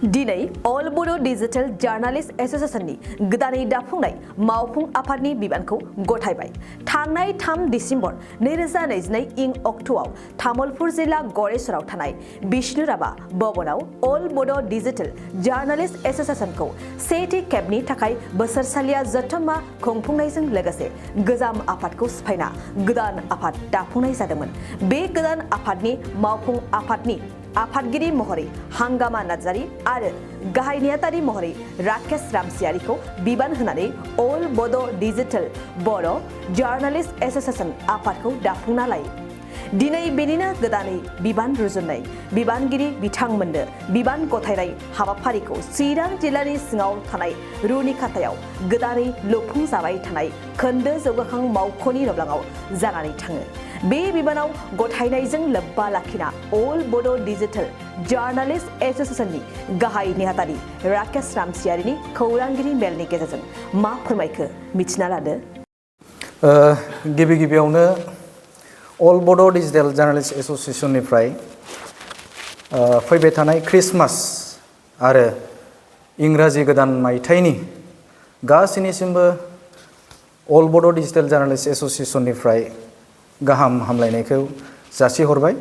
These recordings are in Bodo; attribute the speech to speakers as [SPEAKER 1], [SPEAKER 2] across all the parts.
[SPEAKER 1] दिनै अल बड' डिजिटेल जार्नालिस्ट एस'सिएशननि गोदानै दाफुंनाय मावफुं आफादनि बिबानखौ गथायबाय। थांनाय 3 डिसेम्बर 2022 इं अक्ट'आव तामुलपुर जिल्ला गरेस्वराव थानाय बिष्णुराभा भवनाव अल बड' डिजिटेल जार्नालिस्ट एस'सिएशनखौ सेथि खेबनि थाखाय बोसोरसालिया जथुम्मा खुंफुंनायजों लोगोसे गोजाम आफादखौ सिफायना गोदान आफाद दाफुंनाय जादोंमोन। बे गोदान आफादनि मावफुं आफादनि आफादगिरि महरै हांगामा नार्जारी आरो गाहाय नेहाथारि महरै राकेश रामसियारिखौ बिबान होनानै अल बड' डिजिटेल बर' जार्नालिस्ट एस'सिएशन आफादखौ दाफुंना लायो। दिनै बेनिनो गोदानै बिबान रुजुननाय बिबानगिरि बिथांमोननो बिबान गथायनाय हाबाफारिखौ चिरां जिल्लानि सिङाव थानाय रुनिखातायाव गोदानै लुफुंजाबाय थानाय खोन्दो जौगाखां मावख'नि न'ब्लाङाव जानानै थाङो। बे बिबानाव गथायनायजों लोब्बा लाखिना अल बड' डिजिटेल जार्नालिस्ट एस'सिएशननि गाहाय नेहाथारि राकेश रामसियारिनि खौरांगिरि मेलनि गेजेरजों मा फोरमायखो मिथिना लादो।
[SPEAKER 2] गिबियावनो अल बड' डिजिटेल जार्नालिस्ट एस'सिएशननिफ्राय फैबाय थानाय क्रिसमास आरो इंराजि गोदान मायथाइनि गासैनिसिमबो अल बड' डिजिटेल जार्नालिस्ट एस'सिएशननिफ्राय गाहाम हामलायनायखौ जासिहरबाय।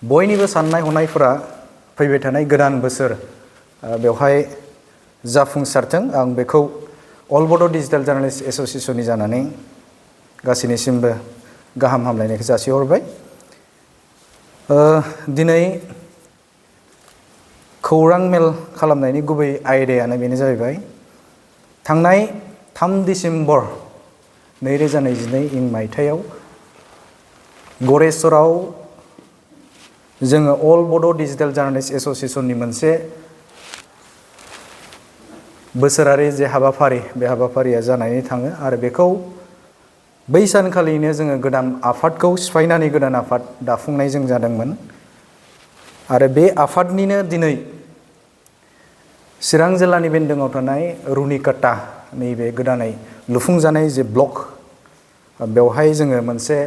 [SPEAKER 2] बयनिबो साननाय हनायफोरा फैबाय थानाय गोदान बोसोर बेवहाय जाफुंसारथों, आं बेखौ अल बड' डिजिटेल जार्नालिस्ट एस'सिएशननि जानानै गासैनिसिमबो गाहाम हामलायनायखौ जासिहरबाय। दिनै खौरां मेल खालामनायनि गुबै आयदायानो बेनो जाहैबाय थांनाय 3 डिसेम्बर 2022 इं मायथाइयाव गरेस्वराव जोङो अल बड' डिजिटेल जार्नालिस्ट एस'सिएशननि मोनसे बोसोरारि जे हाबाफारि, बे हाबाफारिया जानानै थाङो आरो बेखौ बै सानखालिनो जोङो गोदान आफादखौ सिफायनानै गोदान आफाद दाफुंनाय जों जादोंमोन आरो बे आफादनिनो दिनै चिरां जिल्लानि बेन्दोङाव थानाय रुनिकाटा नैबे गोदानै लुफुंजानाय जे ब्लक, बेवहाय जोङो मोनसे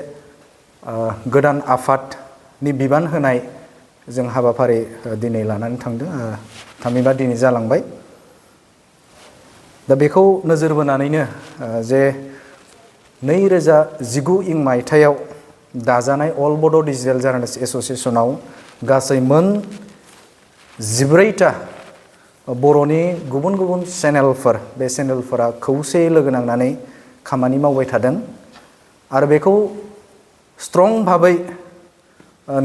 [SPEAKER 2] गोदान आफादनि बिबान होनाय जों हाबाफारि दिनै लानानै थांदों। थामहिनबा दिनै जालांबाय। दा बेखौ नोजोर बोनानैनो जे 2019 इं मायथाइयाव दाजानाय अल बड' डिजिटेल जार्नालिस्ट एस'सिएशनाव गासै मोन 14टा बर'नि गुबुन गुबुन चेनेलफोर, बे चेनेलफोरा खौसेयै लोगो नांनानै खामानि मावबाय थादों आरो बेखौ स्ट्रं भाबै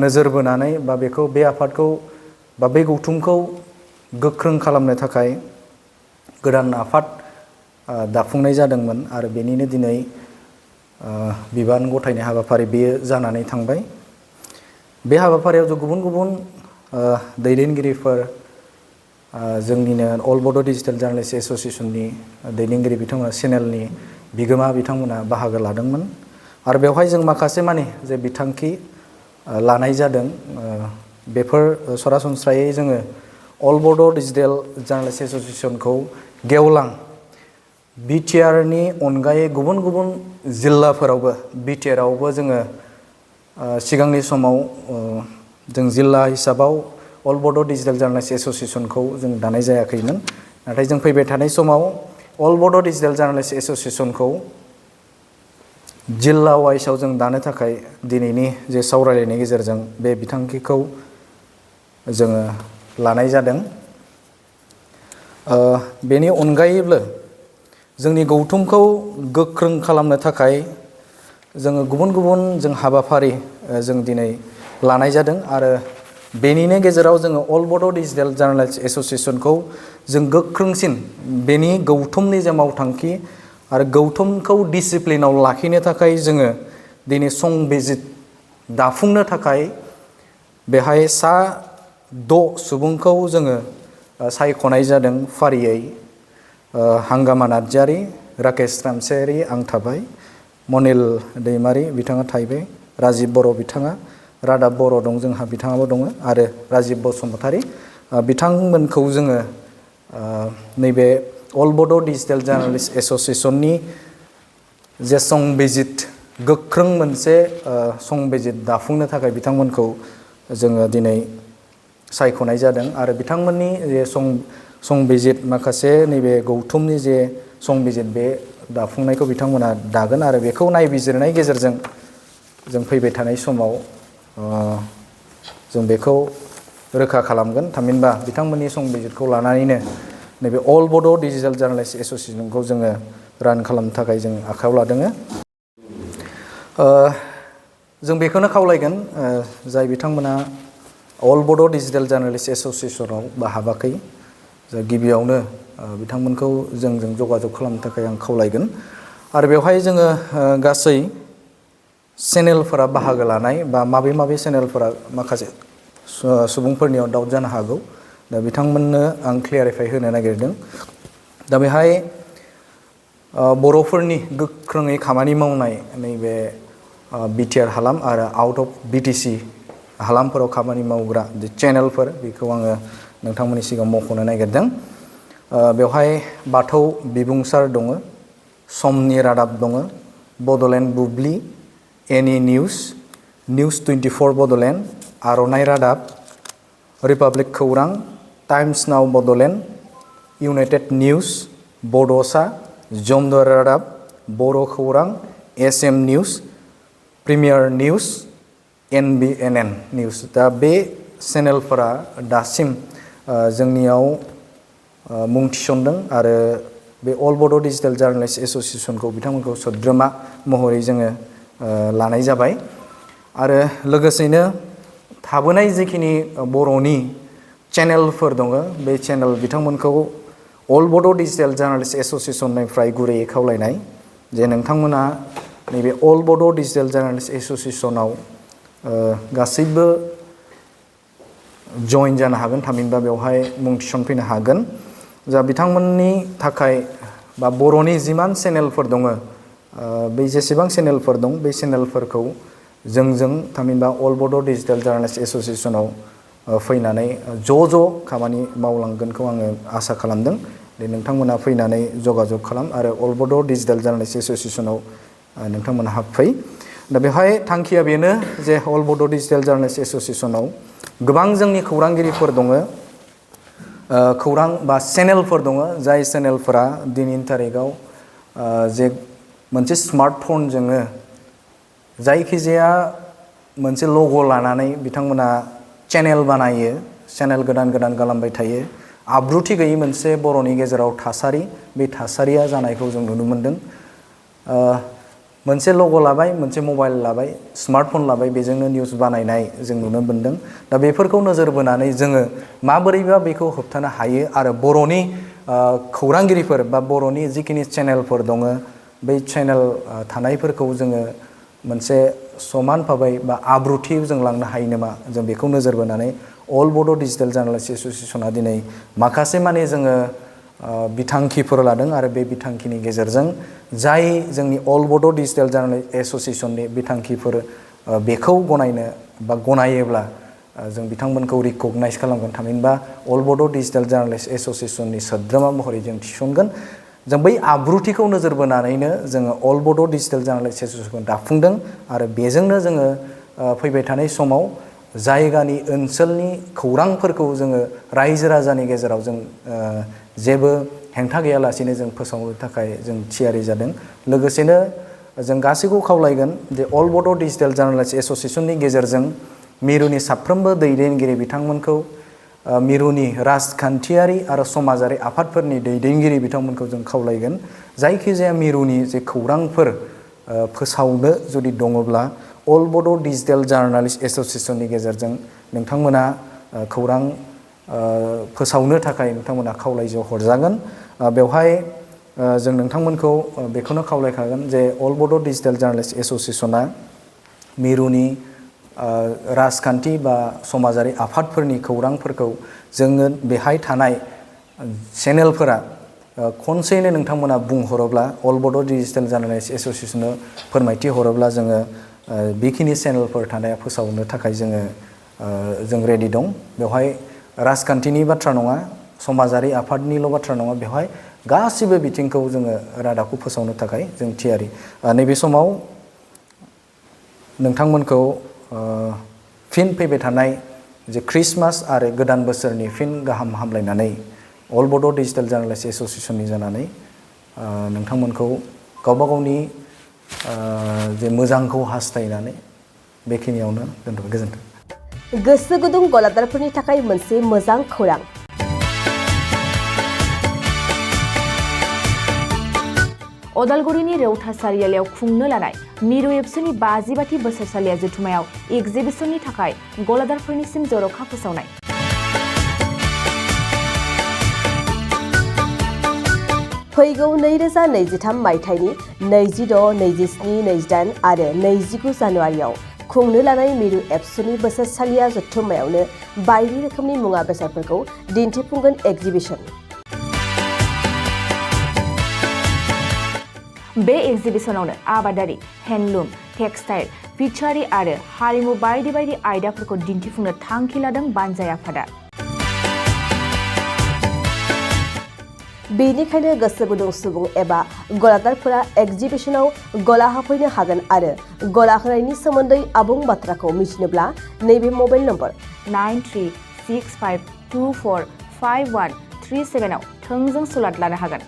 [SPEAKER 2] नोजोर बोनानै बा बेखौ बे आफादखौ बा बे गौथुमखौ गोख्रों खालामनो थाखाय गोदान आफाद दाफुंनाय जादोंमोन आरो बेनिनो दिनै बिबान गथायनाय हाबाफारि बेयो जानानै थांबाय। बे हाबाफारियाव जों गुबुन गुबुन दैदेनगिरिफोर, जोंनिनो अल बड' डिजिटेल जार्नालिस्ट एस'सिएशननि दैदेनगिरि बिथांमोना, चेनेलनि बिगोमा बिथांमोना बाहागो लादोंमोन आरो बेवहाय जों माखासे मानि जे बिथांखि लानाय जादों, बेफोर सरासनस्रायै जोङो अल बड' डिजिटेल जार्नालिस्ट एस'सिएशनखौ गेवलां बिटिआरनि अनगायै गुबुन गुबुन जिल्लाफोरावबो, बिटिआरआवबो जोङो सिगांनि समाव जों जिल्ला हिसाबाव अल बड' डिजिटेल जार्नालिस्ट एस'सिएशनखौ जों दानाय जायाखैमोन, नाथाय जों फैबाय थानाय समाव अल बड' डिजिटेल जार्नालिस्ट एस'सिएशनखौ जिल्ला वाइसआव जों दानो थाखाय दिनैनि जे सावरायलायनायनि गेजेरजों बे बिथांखिखौ जोङो लानाय जादों। बेनि अनगायैबो जोंनि गौथुमखौ गोख्रों खालामनो थाखाय जोङो गुबुन गुबुन जों हाबाफारि जों दिनै लानाय जादों आरो बेनिनो गेजेराव जोङो अल बड' डिजिटेल जार्नालिस्ट एस'सिएशनखौ जों गोख्रोंसिन बेनि गौथुमनि जे मावथांखि आरो गौथुमखौ डिसिप्लिनाव लाखिनो थाखाय जोङो दिनै संबिजित दाफुंनो थाखाय बेहाय 6 सुबुंखौ जोङो सायख'नाय जादों फारियै। हांगामा नार्जारी, राकेश रामसियारि, आं थाबाय, मनिल दैमारि बिथाङा थाहैबाय, राजिब बर' बिथाङा, रादाब बर' दं जोंहा, बिथाङाबो दङ आरो राजिब बसुमतारी बिथांमोनखौ जोङो नैबे अल बड' डिजिटेल जार्नालिस्ट एस'सिएशननि जे संबिजित, गोख्रों मोनसे संबिजित दाफुंनो थाखाय बिथांमोनखौ जोङो दिनै सायख'नाय जादों आरो बिथांमोननि जे संबिजित माखासे नैबे गौथुमनि जे संबिजित बे दाफुंनायखौ बिथांमोना दागोन आरो बेखौ नायबिजिरनाय गेजेरजों जों फैबाय थानाय समाव जों बेखौ रोखा खालामगोन थामहिनबा बिथांमोननि संबिजितखौ लानानैनो नैबे अल बड' डिजिटेल जार्नालिस्ट एस'सिएशनखौ जोङो रान खालामनो थाखाय जों आखायाव लादों। जों बेखौनो खावलायगोन जाय बिथांमोना अल बड' डिजिटेल जार्नालिस्ट एस'सिएशनाव हाबाखै गिबियावनो बिथांमोनखौ जोंजों जगाजग खालामनो थाखाय आं खावलायगोन आरो बेवहाय जोङो गासै चेनेलफोरा बाहागो लानाय बा माबे चेनेलफोरा माखासे सुबुंफोरनियाव डाउट जानो हागौ दा बिथांमोननो आं क्लियारिफाइ होनो नागिरदों। दा बेहाय बर'फोरनि गोख्रोङै खामानि मावनाय नैबे बिटिआर हालाम आरो आउट अफ बिटिसि हालामफोराव खामानि मावग्रा जे चेनेलफोर बेखौ आङो नोंथांमोननि सिगाङाव मख'नो नागिरदों। बेवहाय बाथौ बिबुंसार दङ, समनि रादाब दङ, बड'लेण्ड बुब्लि, एनि निउस, निउस 24 बड'लेण्ड, आर'नाइ रादाब, रिपाब्लिक खौरां, टाइम्स नाव बड'लेण्ड, इउनाइटेड निउस, बड'सा, जमदुवार रादाब, बर' खौरां, SM news, premier news, NBNN news. दा बे चेनेलफोरा दासिम जोंनियाव मुं थिसनदों आरो बे अल बड' डिजिटेल जार्नालिस्ट एस'सिएशनखौ बिथांमोनखौ सोद्रोमा महरै जोङो लानाय जाबाय आरो लोगोसेनो थाबोनाय जिखिनि बर'नि चेनेलफोर दङ बे चेनेल बिथांमोनखौ अल बड' डिजिटेल जार्नालिस्ट एस'सिएशननिफ्राय गुरैयै खावलायनाय जे नोंथांमोना नैबे अल बड' डिजिटेल जार्नालिस्ट एस'सिएशनाव गासैबो जइन जानो हागोन थामहिनबा बेवहाय मुं थिसनफैनो हागोन। जा बिथांमोननि थाखाय बा बर'नि जिमान चेनेलफोर दङ बै जेसेबां चेनेलफोर दं बे चेनेलफोरखौ जोंजों थामहिनबा अल बड' डिजिटेल जार्नालिस्ट एस'सिएशनाव फैनानै ज' खामानि मावलांगोनखौ आङो आसा खालामदों। दे नोंथांमोना फैनानै जगाजग खालाम आरो अल बड' डिजिटेल जार्नालिस्ट एस'सिएशनाव नोंथांमोना हाबफै। दा बेवहाय थांखिया बेनो जे अल बड' डिजिटेल जार्नालिस्ट एस'सिएशनाव गोबां जोंनि खौरांगिरिफोर दङ, खौरां बा चेनेलफोर दङ जाय चेनेलफोरा दिनैनि थारिखआव जे मोनसे स्मार्टफनजोंनो जायखिजाया मोनसे लग' लानानै बिथांमोना चेनेल बानायो, चेनेल गोदान खालामबाय थायो। आब्रुथि गैयै मोनसे बर'नि गेजेराव थासारि, बे थासारिया जानायखौ जों नुनो मोन्दों। मोनसे लग' लाबाय, मोनसे मबाइल लाबाय, स्मार्टफन लाबाय, बेजोंनो निउस बानायनाय जों नुनो मोन्दों। दा बेफोरखौ नोजोर बोनानै जोङो माबोरैबा बेखौ होबथानो हायो आरो बर'नि खौरांगिरिफोर बा बर'नि जिखिनि चेनेलफोर दङ बै चेनेल थानायफोरखौ जोङो मोनसे समान भाबै बा आब्रुथि जों लांनो हायो नामा, जों बेखौ नोजोर बोनानै अल बड' डिजिटेल जार्नालिस्ट एस'सिएशना दिनै माखासे माने जोङो बिथांखिफोर लादों आरो बे बिथांखिनि गेजेरजों जाय जोंनि अल बड' डिजिटेल जार्नालिस्ट एस'सिएशननि बिथांखिफोर बेखौ गनायनो बा गनायोब्ला जों बिथांमोनखौ रिकगनाइज खालामगोन थामहिनबा अल बड' डिजिटेल जार्नालिस्ट एस'सिएशननि सोद्रोमा महरै जों थिसनगोन। जों बै आब्रुथिखौ नोजोर बोनानैनो जोङो अल बड' डिजिटेल जार्नालिस्ट एस'सिएशनखौ दाफुंदों आरो बेजोंनो जोङो फैबाय थानाय समाव जायगानि ओनसोलनि खौरांफोरखौ जोङो रायजो राजानि गेजेराव जों जेबो हेंथा गैयालासेनो जों फोसावनो थाखाय जों थियारि जादों। लोगोसेनो जों गासैखौ खावलायगोन जे अल बड' डिजिटेल जार्नालिस्ट एस'सिएशननि गेजेरजों मिरुनि साफ्रोमबो दैदेनगिरि बिथांमोनखौ मिरुनि राजखान्थियारि आरो समाजारि आफादफोरनि दैदेनगिरि बिथांमोनखौ जों खावलायगोन जायखिजाया मिरुनि जे खौरांफोर फोसावनो जुदि दङब्ला अल बड' डिजिटेल जार्नालिस्ट एस'सिएशननि गेजेरजों नोंथांमोना खौरां फोसावनो थाखाय नोंथांमोना खावलायजो हरजागोन। बेवहाय जों नोंथांमोनखौ बेखौनो खावलायखागोन जे अल बड' डिजिटेल जार्नालिस्ट एस'सिएशना मिरुनि राजखान्थि बा समाजारि आफादफोरनि खौरांफोरखौ जोङो बेहाय थानाय चेनेलफोरा खनसेयैनो नोंथांमोना बुंहरोब्ला अल बड' डिजिटेल जार्नालिस्ट एस'सिएशननो फोरमायथि हरोब्ला जोङो बेखिनि चेनेलफोर थानाया फोसावनो थाखाय जों रेडि दं। बेवहाय राजखान्थिनि बाथ्रा नङा, समाजारि आफादनिल' बाथ्रा नङा, बेवहाय गासिबो बिथिंखौ जोङो रादाबखौ फोसावनो थाखाय जों थियारि। नैबे समाव नोंथांमोनखौ फिन फैबाय थानाय जे क्रिसमास आरो गोदान बोसोरनि फिन गाहाम हामलायनानै अल बड' डिजिटेल जार्नालिस्ट एस'सिएशननि जानानै नोंथांमोनखौ गावबा गावनि जे मोजांखौ हास्थायनानै बेखिनियावनो दोनथ'बाय। गोजोन्थों।
[SPEAKER 1] गोसो गुदुं गलादारफोरनि थाखाय मोनसे मोजां खौरां। अदालगुरिनि रौता सारियालियाव खुंनो लानाय मिरु एबसुनि 52थि बोसोरसालिया जथुमायाव एगजिबिसननि थाखाय गलादारफोरनिसिम जर'खा फोसावनाय। फैगौ 2023 मायथाइनि 26, 27, 28 आरो 29 जानुवारियाव खुंनो लानाय मिरु एबसुनि बोसोरसालिया जथुमायावनो बायदि रोखोमनि मुवा बेसादफोरखौ दिन्थिफुंगोन एगजिबिसन। बे एगजिबिसनावनो आबादारि, हेन्डलुम, टेक्सटाइल, फिचारि आरो हारिमु बायदि बायदि आयदाफोरखौ दिन्थिफुंनो थांखि लादों बानजाय आफादा। बेनिखायनो गोसो गुदुं सुबुं एबा गलादारफोरा एगजिबिसनाव गला होफैनो हागोन आरो गला होनायनि सोमोन्दै आबुं बाथ्राखौ मिथिनोब्ला नैबे मबाइल नम्बर 9365245137 आव थोंजों सुलाद लानो हागोन।